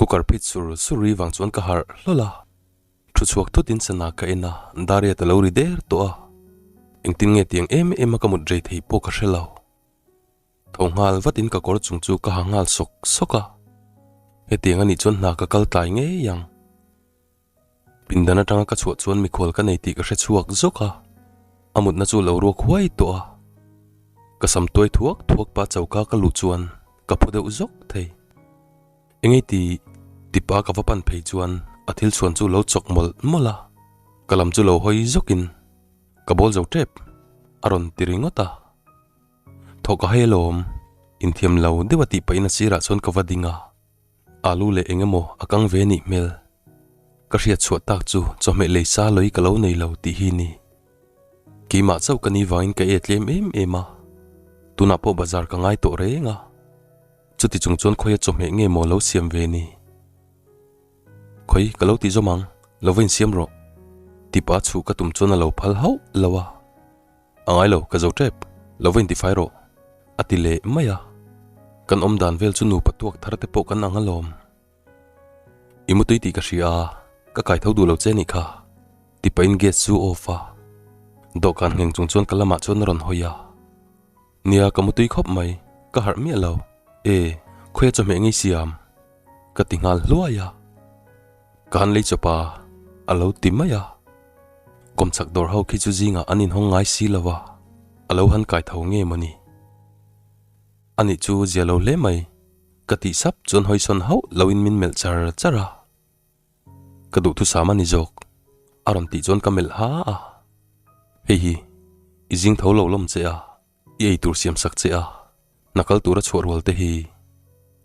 Cooker phit sur sur ri vang chuan ka harh hlawl a. Thu chhuak thut in sana ka en a, Dariat a lo ri der tawh a. Engtin nge tiang em em a ka mut rei thei pawh ka hre lo. Tho nghal vat in ka kawr chung chu ka ha nghal sawk sawk a. Hetiang anih chuan hna ka kal tlai ngei ang. Pindan atanga ka chhuah chuan mikhual ka nei tih ka hre chhuak zawk a, a mutna chu lo ruak huai tawh a. Ka sam tuai thuak thuak pa choka ka luh chuan ka phu deuh zawk thei. Engei ti tipa ka va pan phei chuan a thil chhuan chu lo chawk mawlh mawlh a, ka lam chu lo hawi zawkin ka bawl zo tep a rawn ti ringawt a. Thawk a hai alawm, inthiam lo deuh a tih pahin a sirah chuan ka va ding a. Alu leh eng emaw a kang ve nih hmel. Ka hriat chhuah tak chu chawhmeh lei sa lawih ka lo nei lo tih hi ni. Keimah chauh ka ni vangin ka e tlem em em a, tunah pawh bazar ka ngai tawh reng a. Chuti chung chuan khawia chawhmeh nge maw lo siam ve ni? Khawi ka lo tih zawm ang, lo va insiam rawh. Tipa chhuh ka tum chuan a lo phal hauh lo a. A ngai lo, ka zo tep, lo va intifai rawh, a ti leh mai a. Kan awm dan vel chu nupa tuak thar te pawh kan ang alawm. I mutui tih ka hria a, ka kai tho duh lo che nih kha, ti pahin gas chu off a. Dawhkan ngheng chung chuan ka lamah chuan a rawn hawi a. Nia, ka mutui khawp mai, ka harh miah lo. E, khawiah chawhmeh ngei siam? Ka ti nghal hluai a. Ka han lei chawp a, a lo ti mai a. Kawmchhak dawr ho khi chu zingah an inhawng ngai si lo a, a lo han kai tho nge mawni? Ani chu zia lo hle mai, ka tih sap chuan hawisawn hauh loin min melh char char a. Ka duhthusam a ni zawk, a rawn tih chuan ka melh ha a. Hei hi, i zing tho lo lawm che a, i ei tur siam sak che a, hna kal tura chhuah rual te hi,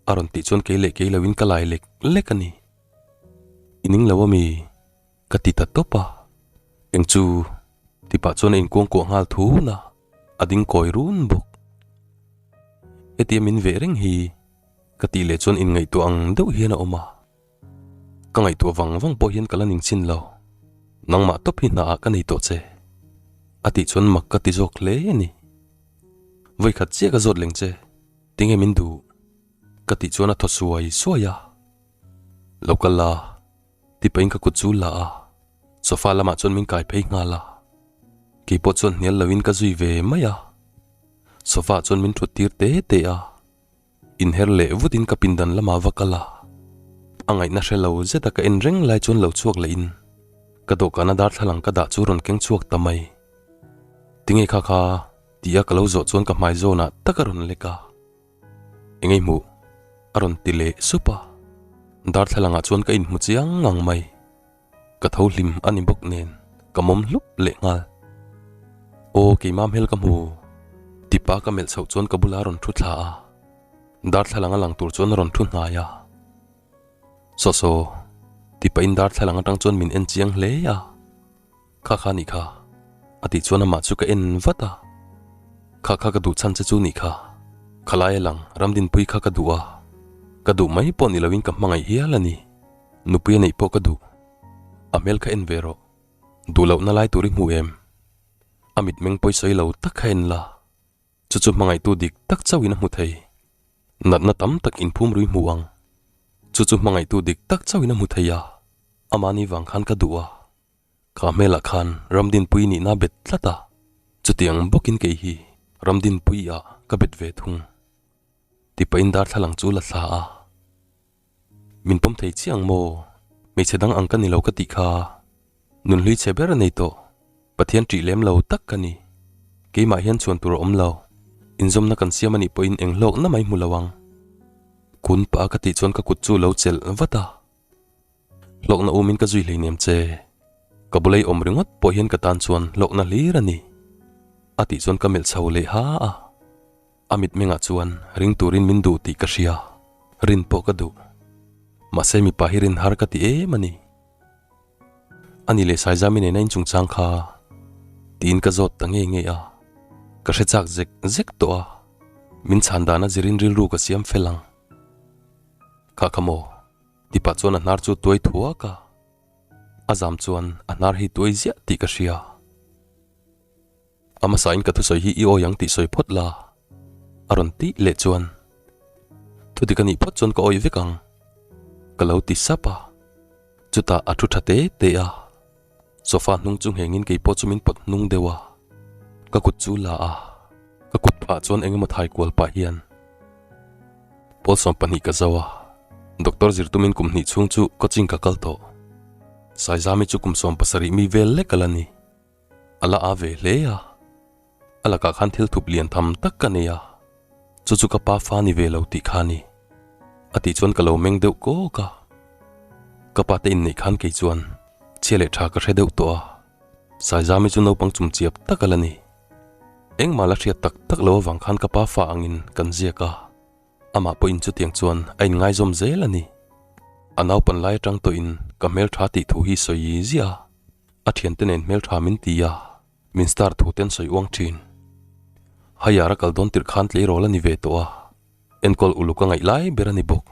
a rawn tih chuan kei leh kei loin ka lai lek lek a ni. I ning lo ami? Ka ti ta tawp a, eng chu ti pah chuan a inkuangkuah nghal thun a, a ding kawi run bawk. Hetia min veh reng hi ka tih leh chuan inngaihtuah ang deuh hian a awm a, ka ngaihtuah vang vang pawh hian ka la ning chin lo. Nangmah tawp hi hnaah ka nei tawh che a tih chuan mak ka ti zawk hle a ni. Vawikhat chiah ka zawt leng che, tinge min duh? Ka tih chuan a thaw suai suai a, Lo kal la. Ti pahin ka kut chu la a, sofa lamah chuan min kai phei nghal a. Keipawh chuan hnial loin ka zui ve mai a. Sofa ah chuan min thut tir te te a, inher leh vutin ka pindan lamah va kal a. A ngaihna hre lo zeta ka en reng lai chuan lo chhuak lehin ka dawhkana darthlalang ka dah chu rawn keng chhuak ta mai. Tinge kha kha tia ka lo zawh chuan ka hmai zawnah tak a rawn lek a. Eng ei hmuh? A rawn ti leh sup a. Darthlalang ah chuan ka inhmu chiang ngang mai. Ka tho hlim a ni bawk nen ka mawm hlup leh nghal. Aw keimah hmel ka hmu. Tipa ka melh chhoh chuan ka bula a rawn thu thla a. Darthlalang a lang tur chuan a rawn thu hnai a. Saw saw. Tipa in darthlalang atang chuan min en chiang hle a. Kha kha nih kha, a tih chuan amah chu ka en vat a. Kha kha ka duh chhan che chu nih kha, khalai a lang Ramdinpui kha ka duh a, ka duh mai pawh ni loin ka hmangaih hial a ni, nupui a neih pawh ka duh. A hmel kha en ve rawh, duh lohna lai tur i hmu em? A mitmeng pawi sawi lo tak kha en la, chu chu hmangaihtu dik tak chauhin a hmu thei. Natna tam tak inphum rui hmu ang, chu chu hmangaihtu dik tak chauhin a hmu thei a, amahni vang khan ka duh a. Ka hmelah khan Ramdinpui nihna bet tlat a, chutiang bawkin kei hi Ramdinpui ah ka bet ve thung. Ti pahin darthlalang chu la thla a. Min pawm thei chiah ang maw? Hmeichhe dang ang ka ni lo ka tih kha. Nunhlui chhe ber a nei tawh. Pathian ṭih lem lo tak ka ni. Keimah hian chhuan tur a awm lo. Inzawmna kan siam a nih pawhin eng hlawkna mai hmu lo ang. Kun pah a ka tih chuan ka kut chu lo chelh vat a. Hlawkna umin ka zui hleinem che. Ka bulei awm ringawt pawh hian ka tan chuan hlawkna hlir a ni. A tih chuan ka melh chho leh ha a. A mitmengah chuan ring turin min duh tih ka hria. Rin pawh ka duh. Mahse mipa hi rin har ka ti em a ni. Ani leh Saizami nena inchungchang kha tiin ka zawt ta ngei ngei a. Ka hre chak zek zek tawh a. Min chhan dana zirin rilru ka siam fel ang. Kha kha maw? Tipa chuan a hnar chu tuai thuak a, a zam chuan a hnar hi tuai ziah tih ka hria. A hmasain ka thusawi hi i awi ang tih sawi phawt la, a rawn tih leh chuan thudik a nih phawt chuan ka awi vek ang. Ka lo ti sap a. Chutah a thu tha te te a. Sofa hnung chu nghengin kei pawh chu min pawt hnung deuh a. Ka kut chu la a. Ka kut phah chuan eng emaw thai kual pah hian Pawl 12 ka zo a. Doctor zir tumin kum hnih chhung chu coaching ka kal tawh. Saizami chu kum 70 mi vel lek a la ni. A la a ve hle a. A lakah khan thil thup lian tham tak ka nei a, chu chu ka pa fa ni ve lo tih kha a ni. A tih chuan ka lo meng deuh kawk a. Ka pa te inneih khan kei chuan chhia leh tha ka hre deuh tawh a, Saizami chu naupang chumchiap tak a la ni. Engmah la hriat tak tak lo avang khan ka pa fa angin kan ziak a, amah pawhin chutiang chuan a inngaizawm zel a ni. A naupan lai atang tawhin ka hmeltha tih thu hi sawi ziah a, a thiante nen hmeltha min ti a. Min star thu ten sawi uang thin. Haiar a kal dawn tirh khan tleirawl a ni ve tawh a, enkawl uluk a ngaih lai ber a ni bawk.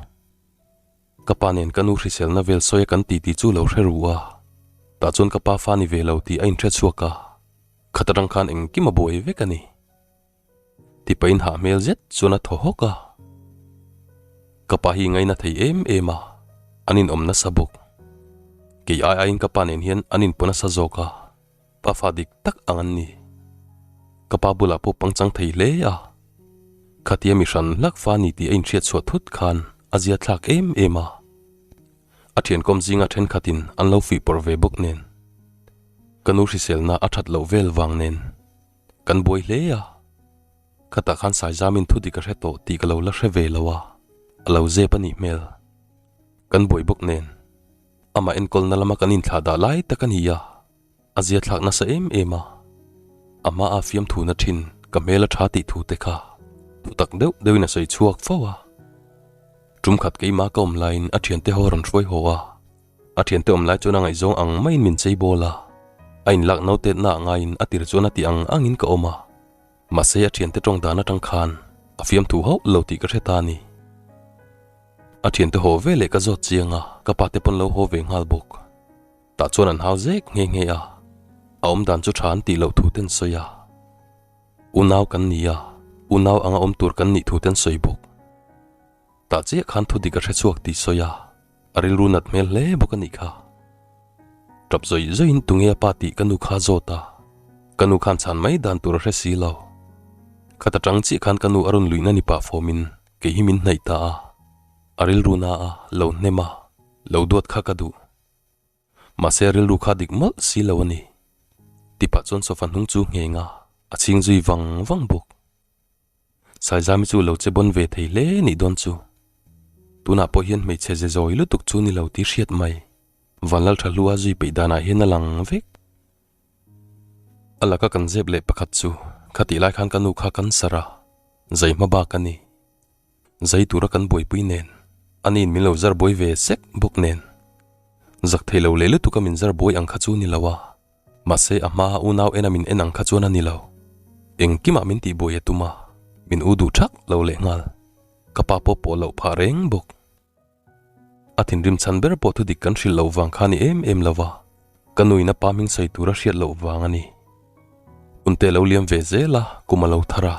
Ka pa nen ka nu hriselna vel sawi a kan titi chu lo hre ru a, tah chuan ka pa fa ni ve lo tih a inhre chhuak a, khat atang khan engkim a buai vek a ni. Tipain hah hmel zet chuan a thaw hawk a. Ka pa hi ngaina thei em em a, an inawm nasa bawk. Kei ai aiin ka pa nen hian an inpaw nasa zawk a. Pa fa dik tak ang an ni. Ka pa bulah pawh pangchang thei hle a. Khatia mi hran hlak fa ni tih a inhriat chhuah thut khan a zia thlak em em a. A thiankawm zinga thenkhatin an lo fuih pawrh ve bawk nen. Ka nu hriselna a that loh vel vang nen kan buai hle a. Khatah khan Saizamin thu dik a hre tawh tih ka lo la hre ve lo a, a lo zep a nih hmel. Kan buai bawk nen. Amah enkawlna lama kan inthlah dah lai tak a ni a, a zia thlak nasa em em a. A hmaa fiamthuna thin ka hmel a tha tih thu te kha thu tak deuh deuhin a sawi chhuak fo a. Tum khat keimah ka awm laiin a thiante ho a rawn hruai haw a, a thiante awm lai chuan a ngaihzawng ang maiin min chei bawl a, a inlak notetna ah ngaiin a tir chuan a ti ang angin ka awm a. Mahse a thiante tawng dan atang khan a fiamthu hauh lo tih ka hre ta a ni. A thiante haw ve leh ka zawt chiang a, ka pa te pawn lo haw ve nghal bawk. Tah chuan an hau zek nghe nghe a, a awm dan chu tha an tih loh thu ten sawi a. Unau kan ni a, unau anga awm tur kan nih thu ten sawi bawk. Tah chiah khan thu dik a hre chhuak tih sawi a, a rilru nat hmel hle bawk a nih kha. Tap zawih zawihin tunge a pa tih ka nu kha zawt a, ka nu khan chhan mai dan tur a hre si lo. Khat atang chiah khan ka nu a rawn luihna ni pah fawmin kei hi min hnaih ta a, a rilru na a lo hnem a, lo duat kha ka duh. Mahse a rilru kha dik mawlh si lo a ni. Tipah chuan sofa hnung chu ngheng a, a chhing zui vang vang bawk. Saizami chu lo che bawn ve thei hle nih dawn chu. Tunah pawh hian hmeichhe ze zawi lutuk chu ni lo tih hriat mai. Vanlaltha hlua zui peih danah hian a lang vek. A laka kan zep leh pakhat chu khatih lai khan ka nu kha cancer a, zai hma bak a ni. Zai tura kan buaipui nen, aniin min lo zar buai ve sek bawk nen. Zak thei lo leh lutuka min zar buai ang kha chu ni lo a. Mahse a hmaa unau ena min en ang kha chuan a ni lo. Engkimah min tihbuai a tum a, min u duh thak lo leh nghal. Ka pa pawh pawh loh phah reng bawk. A thinrim chhan ber pawh thudik kan hrilh loh vang kha a ni em em lo va, ka nuin a pa hming sawi tur a hriat loh vang a ni. Hunte a lo liam ve zel a, kum a lo thar a.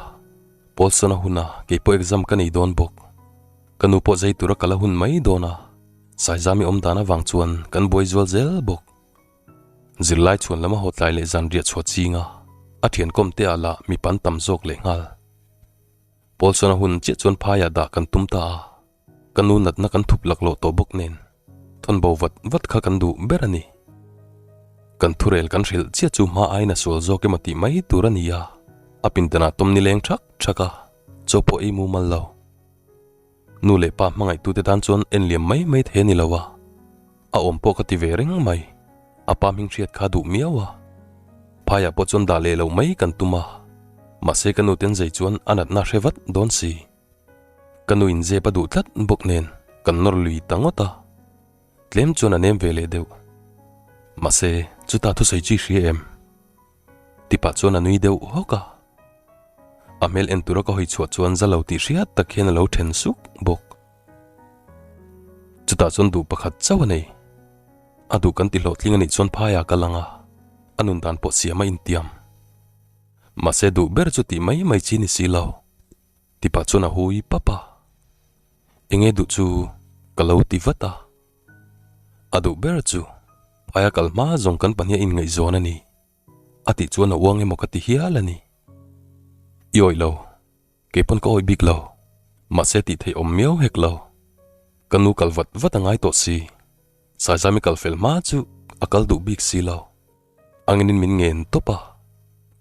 Paulson a hun a, kei pawh exam ka nei dawn bawk. Ka nu pawh zai tura kal a hun mai dawn a, Saizami awm dan avang chuan kan buai zual zel bawk. Zirlai chhuan lama haw tlai leh zan riah chhuah ching a, a thian kawm te ah lah mipa an tam zawk leh nghal. Paulson a hun chiah chuan phaiah dah kan tum ta a, ka nu natna kan thup laklawh tawh bawk nen thawn bo vat vat kha kan duh ber a ni. Kan thurel kan hrilh chiah chu hma aiin a sual zawk emaw tih mai tur a ni a, a pindanah tawm nileng thak thak a, chaw pawh ei mumal lo. Nu leh pa hmangaihtute tan chuan en liam mai mai thei a ni lo a, a awm pawh ka ti ve reng mai. A pa hming hriat kha duh miau a, phaiah pawh chuan dah leh loh mai kan tum a, mahse ka nu ten zei chuan a natna hre vat dawn si. Ka nu in zep a duh tlat bawk nen kan nawr lui ta ngawt a, tlem chuan a nem ve leh deuh. Mahse chuta thusawi chi hria em? Tipah chuan a nui deuh hawk a. A hmel en tura ka hawi chhuah chuan za lo tih hriat tak hian a lo then suk bawk. Chutah chuan duh pakhat chauh a nei. A duh kan ti hlawhtling a nih chuan phaiah ka lang a, a nun dan pawh siam a intiam. Mahse duh ber chu tih mai mai chi ni si lo. Tipah chuan a hui pap a. Enge duh chu ka lo ti vat a. A duh ber chu phaia kal hma zawng kan pahniha inngaihzawn a ni. A tih chuan a uang emaw ka ti hial a ni. I awih lo, kei pawn ka awih bik lo. Mahse tih theih awm miau hek lo. Ka nu kal vat vat a ngai tawh si. Saizami kal fel hma chu a kal duh bik si lo. Angin min ngen tawp a,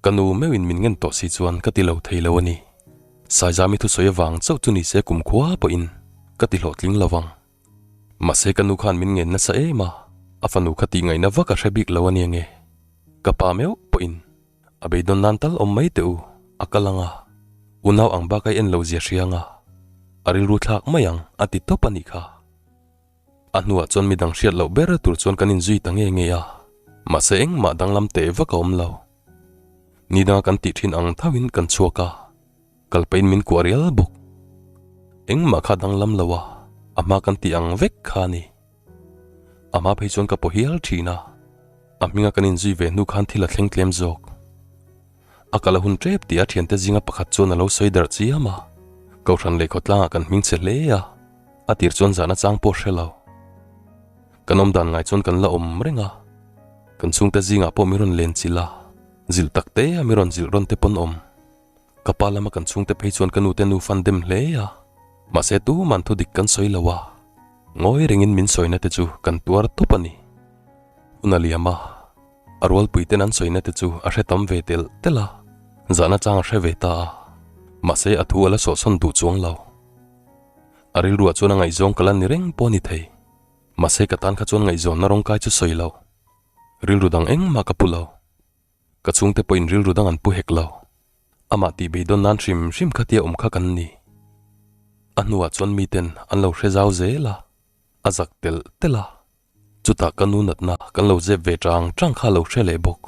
ka nu meuhin min ngen tawh si chuan ka ti lo thei lo a ni. Saizami thusawi avang chauh chu ni se kumkhua pawhin ka ti hlawhtling lo vang. Mahse ka nu khan min ngen nasa em a, a fanu kha tih ngaihna vak a hre bik lo a nia nge. Ka pa meuh pawhin a beidawn nan tal awm mai teh u, a kal ang a, unau ang bak a en lo zia hria ang a, a rilru thlak mai ang a ti tawp a nih kha. A hnuah chuan midang hriat loh ber tur chuan kan inzui ta nge nge a, mahse engmah danglam teh vak a awm lo. Ni danga kan tih thin ang thauhin kan chhuak a, kal pahin min kuah rial bawk. Engmah kha danglam lo a, a hma kan tih ang vek kha a ni. A hma phei chuan ka paw hial thin a, a hminga kan inzui ve hnu khan thil a thleng tlem zawk. A kal a hun tep tih a thiante zinga pakhat chuan a lo sawi darh chiam a, Kohhran leh khawtlangah kan hming che hle a, a tir chuan zahna chang pawh hre lo. Kan awm dan ngai chuan kan la awm reng a, kan chhungte zingah pawh mi rawn len chilh a, zilh tak te a mi rawn zilh rawn te pawn awm. Ka pa lama kan chhungte phei chuan ka nute nu fan dem hle a, mahse tuman thu dik kan sawi lo a, ngawi rengin min sawina te chu kan tuar tawp a ni. Hun a liam a. A rualpui ten an sawina te chu a hre tam ve telh telh a, zahna chang a hre ve ta a, mahse a thu a la sawhsawn duh chuang lo. A rilruah chuan a ngaihzawng ka la ni reng pawh a ni thei, mahse ka tan kha chuan ngaihzawnna rawngkai chu sawi lo. Rilru dang engmah ka pu lo. Ka chhungte pawhin rilru dang an pu hek lo. Amah tih beidawn nan hrim hrim kha tia awm kha kan ni. A hnuah chuan miten an lo hre zau zel a, a zak telh telh a. Chutah ka nu natna kan lo zep ve chang chang kha lo hre leh bawk.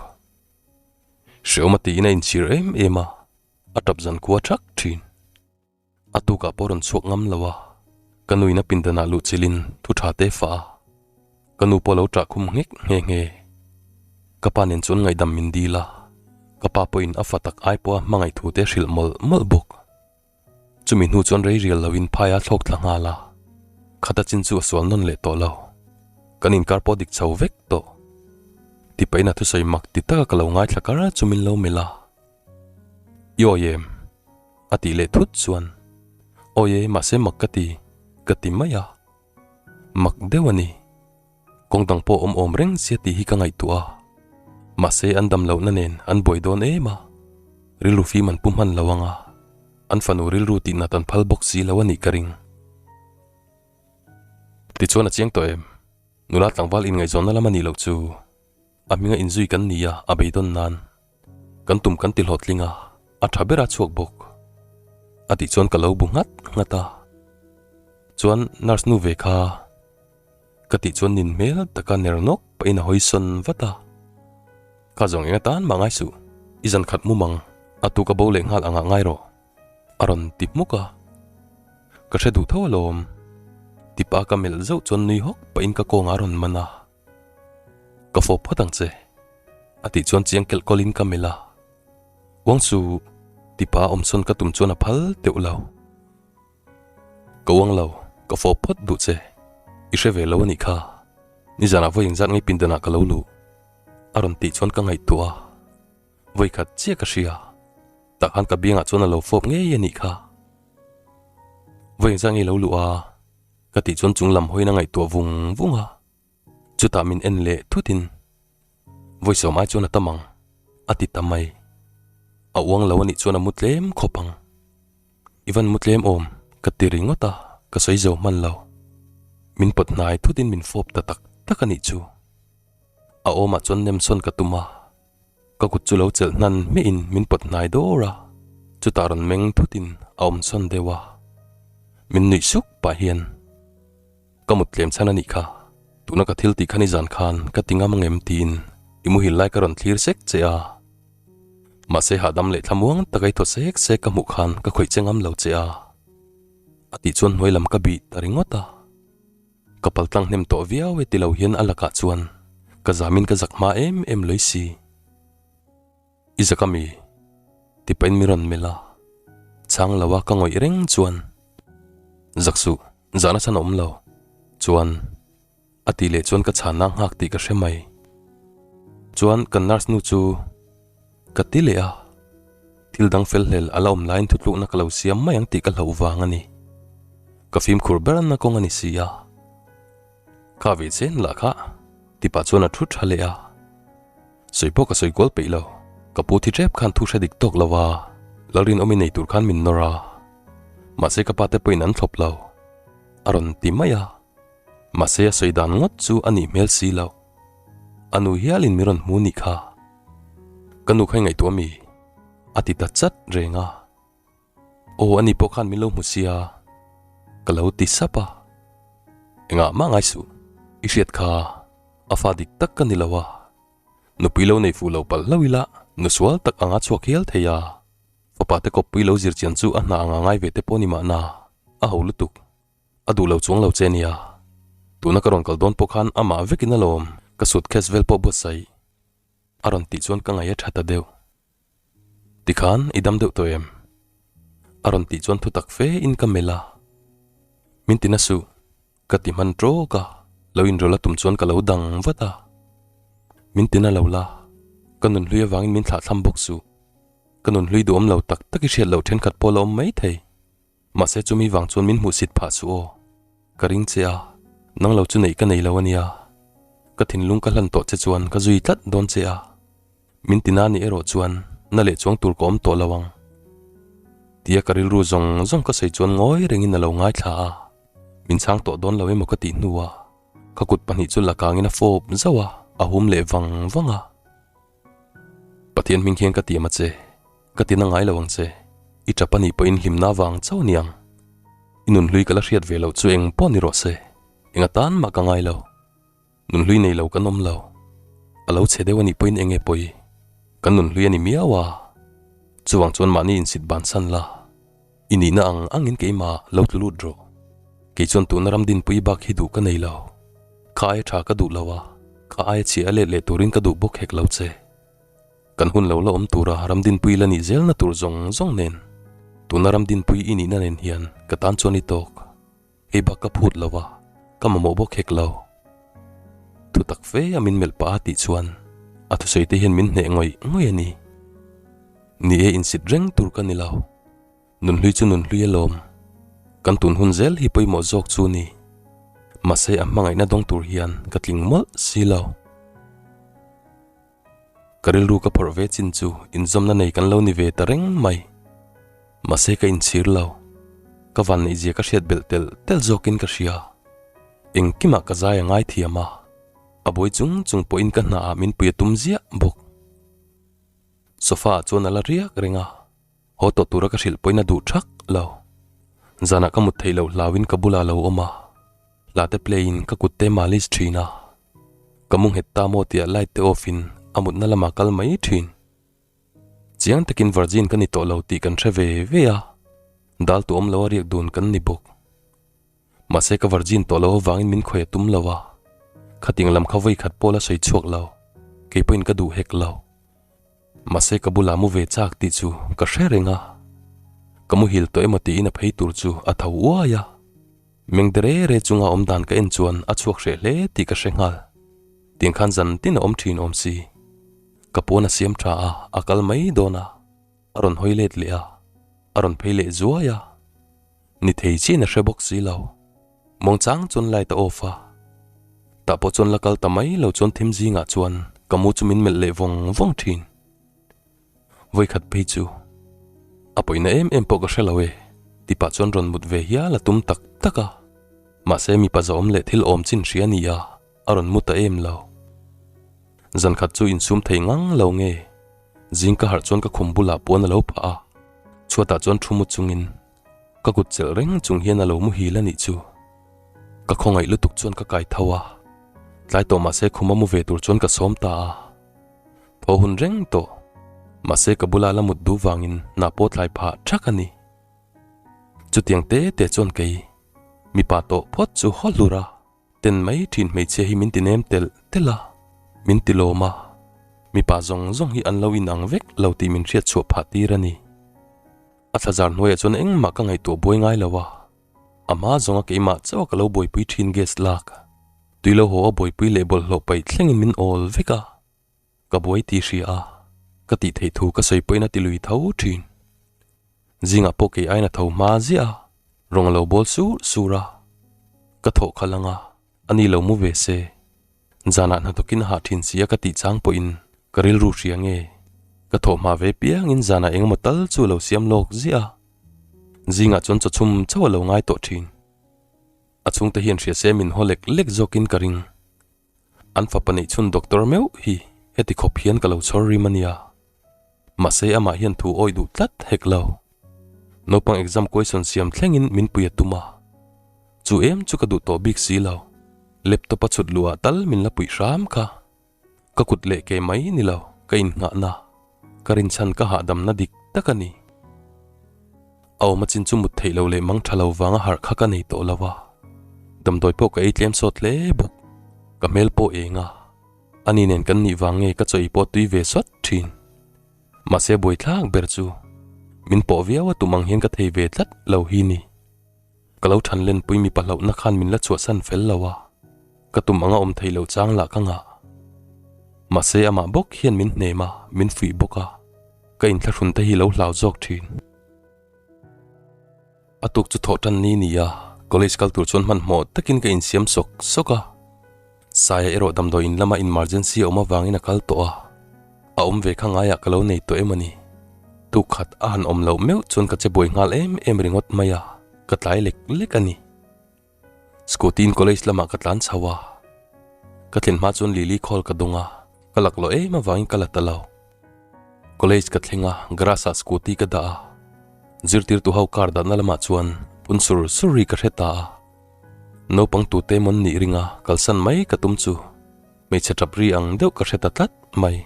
Hreawm a tiin a inchhir em em a, a tap zan khua thak thin. A tukah pawh rawn chhuak ngam lo a, ka nuin a pindanah luh chilhin thu tha te fah a, ka nu pawh lo ṭah khum nghek nghe nghe. Ka pa nen chuan ngaihdam min dil a, ka pa pawhin a fa tak ai pawha hmangaih thu te hrilh mawlh mawlh bawk. Chumi hnu chuan rei rial loin phai a thlawk thla nghal a, khata chin chu a sual nawn leh tawh lo. Kan inkar pawh dik chho vek tawh. Tipain a thusawi mak ti taka ka lo ngaithla kar chu min lo melh a. I awi em? A tih leh thut chuan, Awi e, mahse mak ka ti, ka ti mai a. Mak deuh a ni. Kawng dang pawh awm awm reng sia tih hi ka ngaihtuah a, mahse an dam lohna nen an buai dawn em a, rilru fim an pu hman lo ang a, an fanu rilru tih nat an phal bawk si lo a nih ka ring. Tichuan a chiang tawh em? Nula tlangval inngaihzawnna lam a nih loh chu a hminga inzui kan ni a, a beidawn nan kan tum kan ti hlawhtling a, a tha ber a chhuak bawk. A tih chuan ka lo bu nghat nghat a, chuan nurse nu ve kha Ka tih chuan nin hmel taka ner nawk pahin a hawi sawn vat a. Kha zawng eng atan mah ngai suh, i zan khat mum ang, a tu ka bo leh nghal angah ngai rawh, a rawn ti hmuk a. Ka hre duh tho alawm, tipa ka melh zauh chuan nui hawk pahin ka kawngah a rawn man a. Ka fawp phawt ang che, a tih chuan chiang kelh kawlhin ka melh a. Uang chu, tipa awm sawn ka tum chuan a phal teuh lo. Ka uang lo, ka fawp phawt duh che. I hre ve lo a nih kha. Nizanah vawi engzat ngei pindanah ka lo luh. A rawn tih chuan ka ngaihtuah a. Vawi khat chiah ka hria. Tah khan ka biangah chuan a lo fawp ngei a nih kha. Vawi engzat ngei lo luh a? Ka tih chuan chung lam hawiin a ngaihtuah vung vung a. Chutah min en leh thutin, Vawi sawm ai chuan a tam ang, a ti ta mai. A uang lo a nih chuan a mu tlem khawp ang. I van mu tlem awm, ka ti ringawt a, ka sawi zo hman lo. Min pawt hnai thutin min fawp ta tak tak a nih chu. A awmah chuan nem sawn ka tum a, ka kut chu lo chelh hnan hmiahin min pawt hnai dawr a, chutah rawn meng thutin a awm sawn deuh a. Min nuih suk pah hian ka mut tlem chhan a nih kha, tuna ka thil tih kha nizan khan ka ti ngam angem tiin i muhil lai ka rawn thlir sek che a. Mahse hahdam leh thlamuang taka i thaw sek sek ka hmuh khan ka khawih che ngam lo che a. A tih chuan hnuai lam ka bih ta ringawt a. Ka pal tlang hnem tawh viau e ti lo hian a lakah chuan ka zamin ka zak hma em em lawih si. I zak ami? Ti pahin mi rawn melh a. Chhang lo a ka ngawih reng chuan zak suh, zahna chhan a awm lo. Chuan. A tih leh chuan ka chhanna nghak tih ka hre mai. Chuan kan nurse nu chu ka ti leh a, thil dang fel hlel a la awm laiin thutlukna ka lo siam mai ang tih ka hlauh vang a ni. Ka fimkhur ber na kawng a ni si a. Kha ve chen lah kha ti pah chuan a thu tha leh a. Sawi pawh ka sawi kual peih lo, ka pu thi tep khan thu hre dik tawk lo a, Lalrinawmi nei tur khan min nawr a. Mahse ka pa te pawhin an thlawp lo, a rawn ti mai a. Mahse a sawi dan ngawt chu a nih hmel si lo. A nu hialin min rawn hmu nih kha. Ka nu kha i ngaihtuah mi? A ti ta chat reng a. Aw ani pawh khan min lo hmu sia. Ka lo ti sap a. Engah mah ngai suh. I hriat kha a fa dik tak ka ni lo a. Nupui lo nei fuh lo palh hlauh ila nu sual tak anga chhuak hial thei a. Fapa te kawppui lo zir chian chu a hna anga ngai ve te pawh ni mahna a ho lutuk. A duh lo chuang lo che nia. Tuna ka rawn kal dawn pawh khan amah vekin alawm ka suitcase vel pawh buatsaih a rawn tih chuan ka ngaih a tha ta deuh. Tikhan i dam deuh tawh em? A rawn tih chuan thutak fe in ka melh a. Min ti na suh, ka ti hman tawk a, lo inrawlh a tum chuan ka lo dang vat a. Min ti na lo la, ka nunhlui avangin min thlahthlam bawk suh. Ka nunhlui duhawm lo tak tak i hriat loh thenkhat pawh la awm maithei. Mahse chumi vang chuan min hmuhsit phah suh aw. Ka ring che a, nang lo chu neih ka nei lo a nia. Ka thinlung ka hlan tawh che chuan ka zui tlat dawn che a. Min ti na nih erawh chuan na leh chuang tur ka awm tawh lo ang. Tia ka rilru zawng zawng ka sawi chuan ngawi rengin a lo ngaithla a. Min chhang tawh dawn lo emaw ka tih hnuah ka kut pahnih chu la kangin a fawp zauh a, a hum leh vang vang a. Pathian hming hian ka tiam a che, ka tina ngai lo ang che, i tap a nih pawhin hlimna vang chauh a niang. I nunhlui ka la hriat ve loh chu eng pawh ni rawh se, eng atan mah ka ngai lo. Nunhlui nei lo kan awm lo. A lo chhe deuh a nih pawhin eng nge pawi? Kan nunhlui a ni miau a. Chuvang chuan mahni insit bansan la. I nihna ang angin keimah lo tlu lut rawh. Kei chuan tuna ram dinpui bak hi duh ka nei lo. Kha aia tha ka duh lo a, kha aia chhia a let leh turin ka duh bawk hek lo che. Kan hun lo la awm tura ram dinpui la nih zelna tur zawng zawng nen, tuna ram dinpui i nihna nen hian ka tan chuan i tawk. Hei bak ka phut lo a, ka mamawh bawk hek lo. Thu tak fe a min melh pah a tih chuan a thusawi te hian min hneh ngawih ngawih a ni. Ni e insit reng tur ka ni lo. Nunhlui chu nunhlui alawm. Kan tun hun zel hi pawimawh zawk chu ni. Mahse a hmangaihna dawng tur hian ka tling mawlh si lo. Ka rilru ka phawrh ve chin chu inzawmna nei kan lo ni ve ta reng mai. Mahse ka inchhir lo. Ka vanneihzia ka hriat belh telh telh zawkin ka hria. Engkimah ka zai a ngai thiam a, a buai chung chung pawhin ka hnaah min pui a tum ziah bawk. Sofa ah chuan a la riak reng a, haw tawh tura ka hrilh pawhin a duh thak lo. Zanah ka mut theih loh hlauhin ka bulah a lo awm a, hla te play in ka kut te malis thin a. Ka mu nghet ta maw tia light te off in a mutna lamah kal mai thin. Chiang takin virgin ka ni tawh lo tih kan hre ve ve a, dal tu awm lo a riak dun kan ni bawk. Mahse ka virgin tawh lo avangin min khawih a tum lo a, khating lam kha vawi khat pawh la sawi chhuak lo, kei pawhin ka duh hek lo. Mahse ka bulah mu ve chak tih chu ka hre reng a, ka muhil tawh emaw tiin a phei tur chu a tho uai a. Meng de re re chunga awm dan ka en chuan a chhuak hreh hle tih ka hre nghal. Tiang khan zan tin a awm thin awm si. Ka pawn a siam tha a, a kal mai dawn a, a rawn hawi let leh a, a rawn phei leh zuai a. Ni thei chiin a hre bawk si lo. Muangchang chuan light a off a. Tah pawh chuan la kal ta mai lo chuan thim zingah chuan ka mu chu min melh leh vawng vawng thin. Vawikhat phei chu a pawina em em pawh ka hre lo e ti pah chuan rawn mut ve hial a tum tak tak a. Mahse mipa zawm leh thil awm chin hria ni a, a rawn mu ta em lo. Zan khat chu insum thei ngang lo nge? Zing ka harh chuan ka khum bulah puan a lo phah a, chhuatah chuan thu mu chungin Ka kut chelh reng chung hian a lo muhil a nih chu. Ka khawngaih lutuk chuan ka kai tho a, tlai tawh mahse khum a mu ve tur chuan ka sawm ta a. Thaw hun reng tawh, mahse ka bula la mut duh vangin hna pawh tlai phah thak a ni. Chutiang te te chuan kei, mipa tawh phawt chu haw hlur a. Ten mai thin hmeichhia hi min ti nem telh telh a, min ti lawm a, mipa zawng zawng hi an lo inang vek lo tih min hriat chhuah phah tir a ni. A thlazar hnuaiah chuan engmah ka ngaihtuah buai ngai lo a, a hma zawnga keimah chauh a ka lo buaipui thin gas lak. Tui lo haw a buaipui leh bawlhhlawh paih thlengin min awl vek a, ka buai ti hria a, ka tih theih thu ka sawi pawhin a ti lui tho thin. Zingah pawh kei aiin a tho hma ziah a, rawng a lo bawl sur sur a, ka thawh khalh ang a, ani lo mu ve se. Zanah hnathawkin a hah thin si a ka tih chang pawhin ka rilru hria nge, ka thawh hma ve piangin zanah engemaw tal chu a lo siam lawk ziah a, zingah chuan chaw chhum chauh a lo ngai tawh thin. A chhungte hian hria se min haw lek lek zawkin ka ring. An fapa neih chhun doctor meuh hi heti khawp hian ka lo chhawr rim a nia. Mahse amah hian thu awih duh tlat hek lo. Naupang exam question siam thlengin min pui a tum a. Chu em chu ka duh tawh bik si lo. Laptop a chhut luh ah tal min la puih hram kha. Ka kut leh ke mai ni lo, ka innghahna, ka rinchhan ka hahdamna dik tak a ni. A awm achin chu mut theih lo leh mang tha lo vanga harh kha ka nei tawh lo a, damdawi pawh ka ei tlem sawt hle bawk, ka hmel pawh eng a, ani nen kan nih vang nge ka chaw ei pawh tui ve sawt thin. Mahse buaithlak ber chu min pawh viau a tum ang hian ka thei ve tlat lo hi ni. Ka lo than lenpui mipa hlauhna khan min la chhuahsan fel lo a, ka tum anga awm thei lo chang lah ka ngah. Mahse amah bawk hian min hnem a, min fuih bawk a, ka inthlahrun te hi lo hlau zawk thin. A tuk chu thawh tan ni ni a, college kal tur chuan hmanhmawh takin ka insiam sawk sawk a. Saia erawh damdawi in lama emergency a awm avangin a kal tawh a, a awm ve kha ngaiah ka lo nei tawh em a ni. Tuk khat a han awm loh meuh chuan ka che buai nghal em em ringawt mai a, ka tlai lek lek a ni. Scooty in college lamah ka tlan chho a, ka thlen hma chuan Lily call ka dawng a, ka laklawh em avangin ka la ta lo. College ka thleng a, garage ah scooty ka dah a, zirtirtu ho car dahna lamah chuan phun sur sur ri ka hre ta a. Naupang tute mawn nih ringa kalsan mai ka tum chu hmeichhe tap ri ang deuh ka hre ta tlat mai.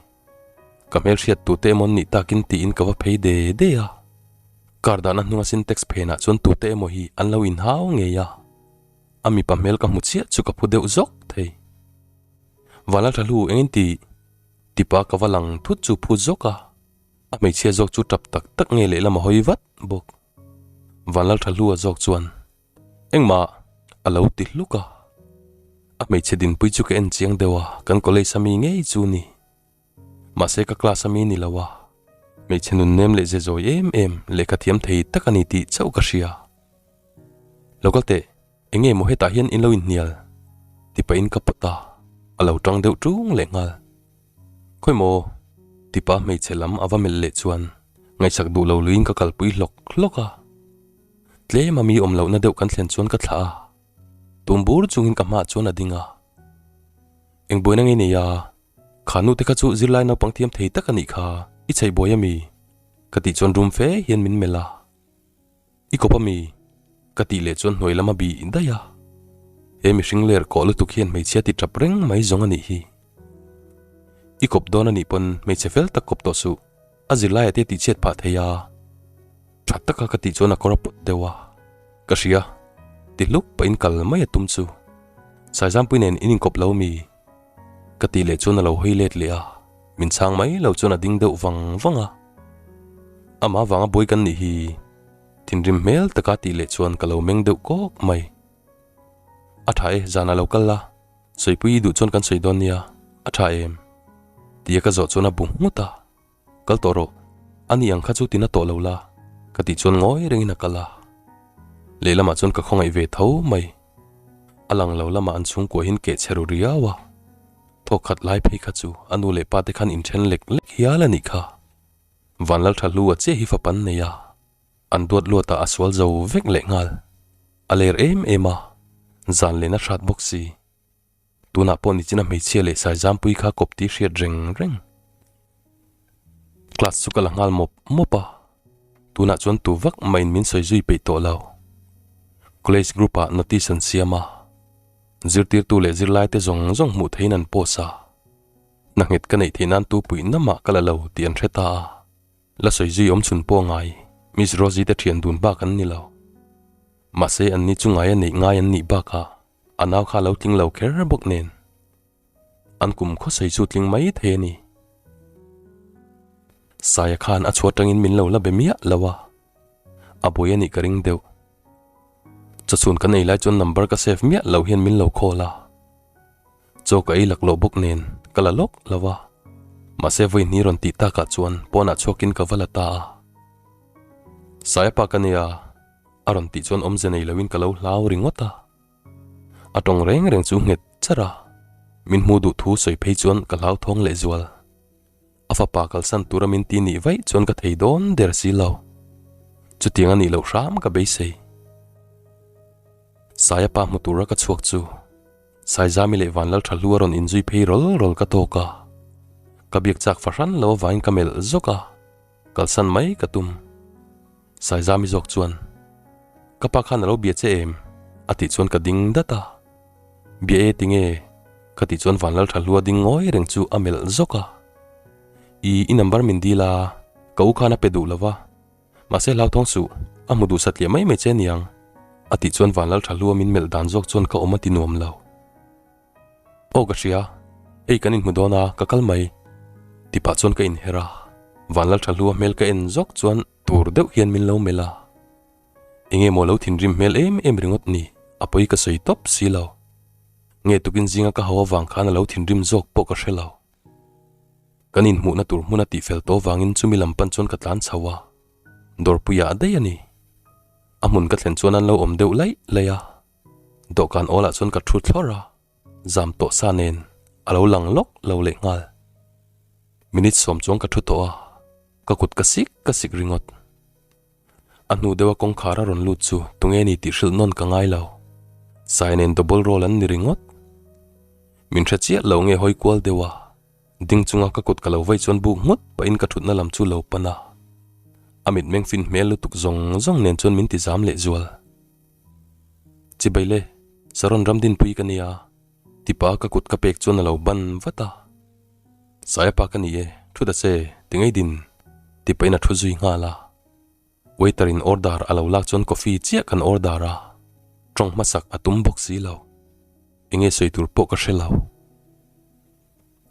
Ka hmelhriat tute emawn nih takin tiin ka va phei de de a. Car dahna hnunga sintex phenah chuan tute emaw hi an lo inhau ngei a. A mipa hmel ka hmu chiah chu ka phu deuh zawk thei. Vanlalthahlu engin ti tipa ka va lang thut chu phu zawk a. A hmeichhia zawk chu tap tak tak nge lehlam a hawi vat bawk. Vanlalthahlu a zawk chuan. Engmah a lo ti hluk a, a hmeichhe dinpui chu ka en chiang deuh a, kan college a mi ngei chu ni. Mahse ka class a mi ni lo a, hmeichhe nun nem leh ze zawi em em lehkha thiam thei tak a ni tih chauh ka hria. Lo kal teh, enge maw hetah hian in lo inhnial? ti pahin ka pawt a, a lo tang deuh tung leh nghal. Khawi maw? Tipa hmeichhe lam a va melh leh chuan ngaihsak duh lo luiin ka kalpui hlawk hlawk a. Tlem a mi awm lohna deuh kan thlen chuan ka thlah a, tum bur chungin ka hmaah chuan a ding a. Eng buaina nge nei a? Kha nute kha chu zirlai naupang thiam thei tak a nih kha, i chheih buai a mi? Ka tih chuan rum fe hian min melh a. I kawp a mi? Ka tih leh chuan hnuai lam a bih daih a. He mihring ler kawh lutuk hian hmeichhia ti tap reng mai zawng a nih hi. I kawp dawn a nih pawn hmeichhe fel tak kawp tawh suh. A zirlaiah te tihchhiat phah thei a, tha taka ka tih chuan a kawr a pawt deuh a, ka hria, ti hluk pahin kal mai a tum chu. Saizampui nen in inkawp lo mi? Ka tih leh chuan a lo hawi let leh a, min chhang mai lo chuan a ding deuh vang vang a. Amah vanga buai kan nih hi, thinrim hmel taka tih leh chuan ka lo meng deuh kawk mai. A tha e, zanah lo kal la, Sawipui i duh chuan kan sawi dawn nia, a tha em? Tia ka zawh chuan a bu nghut a, Kal tawh rawh, ani ang kha chu tina tawh lo la, ka tih chuan ngawi rengin a kal a. Lehlamah chuan ka khawngaih ve tho mai. A lang lo lamah an chhungkua hian keh chhe ru riau a, thawk khat lai phei kha chu a nu leh pa te khan inthen lek lek hial a nih kha. Vanlalthahlu a chiah hi fapa an nei a. An duat luatah a sual zo vek leh nghal. A ler em em a, zan lehna hrat bawk si. Tunah pawh nichina hmeichhia leh Saizampui kha kawp tih hriat reng reng. Class chu ka la nghal mawp mawp a, tunah chuan tu vak mahin min sawi zui peih tawh lo. College group ah notice an siam a, zirtirtu leh zirlaite zawng zawng hmuh theihin an post a. Hna nghet ka neih theih nan tu puih namah ka la lo tih an hre ta a. La sawi zui awm chhun pawh ngai, Miss Rosie te thian dun bak an ni lo. Mahse an ni chu ngai a neih ngai an nih bakah a nau kha a lo tling lo kher bawk nen. An kum khaw sawi chu tling mai thei a ni. Saia khan a chhuat tangin min lo la be miah lo a, a buai a nih ka ring deuh. Chawchhun kan ei lai chuan number ka save miah lo hian min lo call a. Chaw ka ei laklawh bawk nen ka la lawk lo a, mahse vawi hnih rawn tih takah chuan pawnah chhuakin ka va la ta a. Saiapa ka nia, a rawn tih chuan awmze nei loin ka lo hlau ringawt a. A tawng reng reng chu nghet char a, min hmu duh thu sawi phei chuan ka hlauthawng lehzual. A fapa kalsan tura min ti nih vaih chuan ka thei dawn der si lo. Chutiang a nih loh hram ka beisei. Saia pa hmu tura ka chhuak chu Saizami leh Vanlal tha hlu a rawn inzui phei rawl rawl ka tawk a. Ka biak chak fahran lo avangin ka melh zawk a, kalsan mai ka tum. Saizami zawk chuan, Ka pa khan a lo bia che em? a tih chuan ka ding dat a. Bia e tinge? ka tih chuan Vanlal tha hlua ding ngawi reng chu a melh zawk a. I i number min dil a, ka u khan a pe duh lo va, mahse hlauthawng suh, a hmu duh satliah mai mai che niang, a tih chuan Vanlal tha hlua min melh dan zawk chuan ka awm a ti nuam lo. Aw ka hria, hei kan inhmu dawn a, ka kal mai. Ti pah chuan ka inher a, Vanlal tha hlua hmel ka en zawk chuan tur deuh hian min lo melh a. Enge maw lo thinrim hmel em em ringawt ni, a pawi ka sawi tawp si lo. Nge tukin zinga ka hau avang khan a lo thinrim zawk pawh ka hre lo. Kan inhmuhna tur hmun a tihfel tawh avangin chumi lam pan chuan ka tlan chho a, dawrpuiah daih a ni. A hmun ka thlen chuan an lo awm deuh laih laih a, dawhkan awlah chuan ka thu thlawrh a. Zam tawh sa nen a lo lang lawk lo leh nghal. Minute sawm chuang ka thu tawh a, ka kut ka sik ka sik ringawt. A hnu deuha kawngkhar a rawn lut chu tunge ni tih hrilh nawn ka ngai lo. Sai nen double roll an ni ringawt. Min hre chiah lo nge hawi kual deuh a, ding chunga ka kut ka lo vei chuan buk nghut pahin ka thutna lam chu lo pan a. A mitmeng fin hmel lutuk zawng zawng nen chuan min ti zam leh zual. Chibai le, Saron ram dinpui ka nia, tipa ka kut ka pek chuan a lo ban vat a. Saiapa ka ni e, thu ta che, ti ngei din, tipain a thu zui nghal a. Waiter in order a lo lak chuan coffee chiah kan order a, tawng hmasak a tum bawk si lo. Enge sawi tur pawh ka hre lo.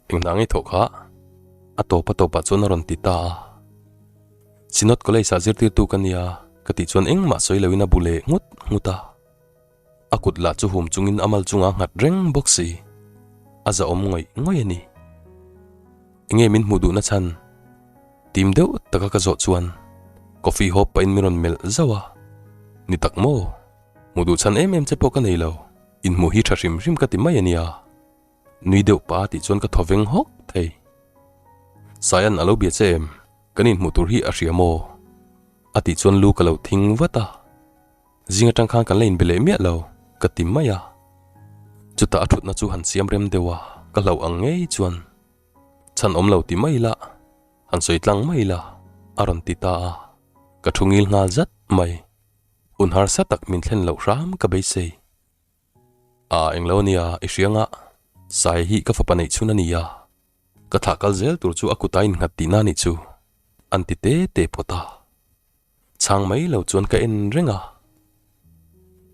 Enghnah ngei thawh kha? A tawp a tawpah chuan a rawn ti ta a. Synod College ah zirtirtu ka nia ka tih chuan engmah sawi loin a bu leh nghut nghut a. A kut lah chu hum chungin a mal chungah a nghat reng bawk si. A zahawm ngawih ngawih a ni. Enge min hmuh duhna chhan? Tim deuh taka ka zawh chuan coffee hawp pahin min rawn melh zauh a. Ni tak maw? Hmuh duh chhan em em che pawh ka nei lo. Inhmuh hi tha hrim hrim ka ti mai a nia. Nui deuh pa tih chuan ka thaw veng hawk thei. Saian a lo bia che em? Kan inhmuh tur hi a hria maw? A tih chuan lu ka lo thing vat a. Zing atang khan kan la inbe leh miah lo, ka ti mai a. Chutah a thutna chu han siam rem deuh a, ka hlauh ang ngei chuan chhan awm lo ti mai ila, han sawi tlang mai ila, a rawn ti ta a. Ka thu ngil nghal zat mai. Hun harsa tak min thlen loh hram ka beisei. A englo ania i hria nga, Sai hi ka fapa neih chhun a nia, ka thlah kal zel tur chu a kut a innghat tihna anih chu, an ti te te phawt a. Chhang mai lo chuan ka en reng a,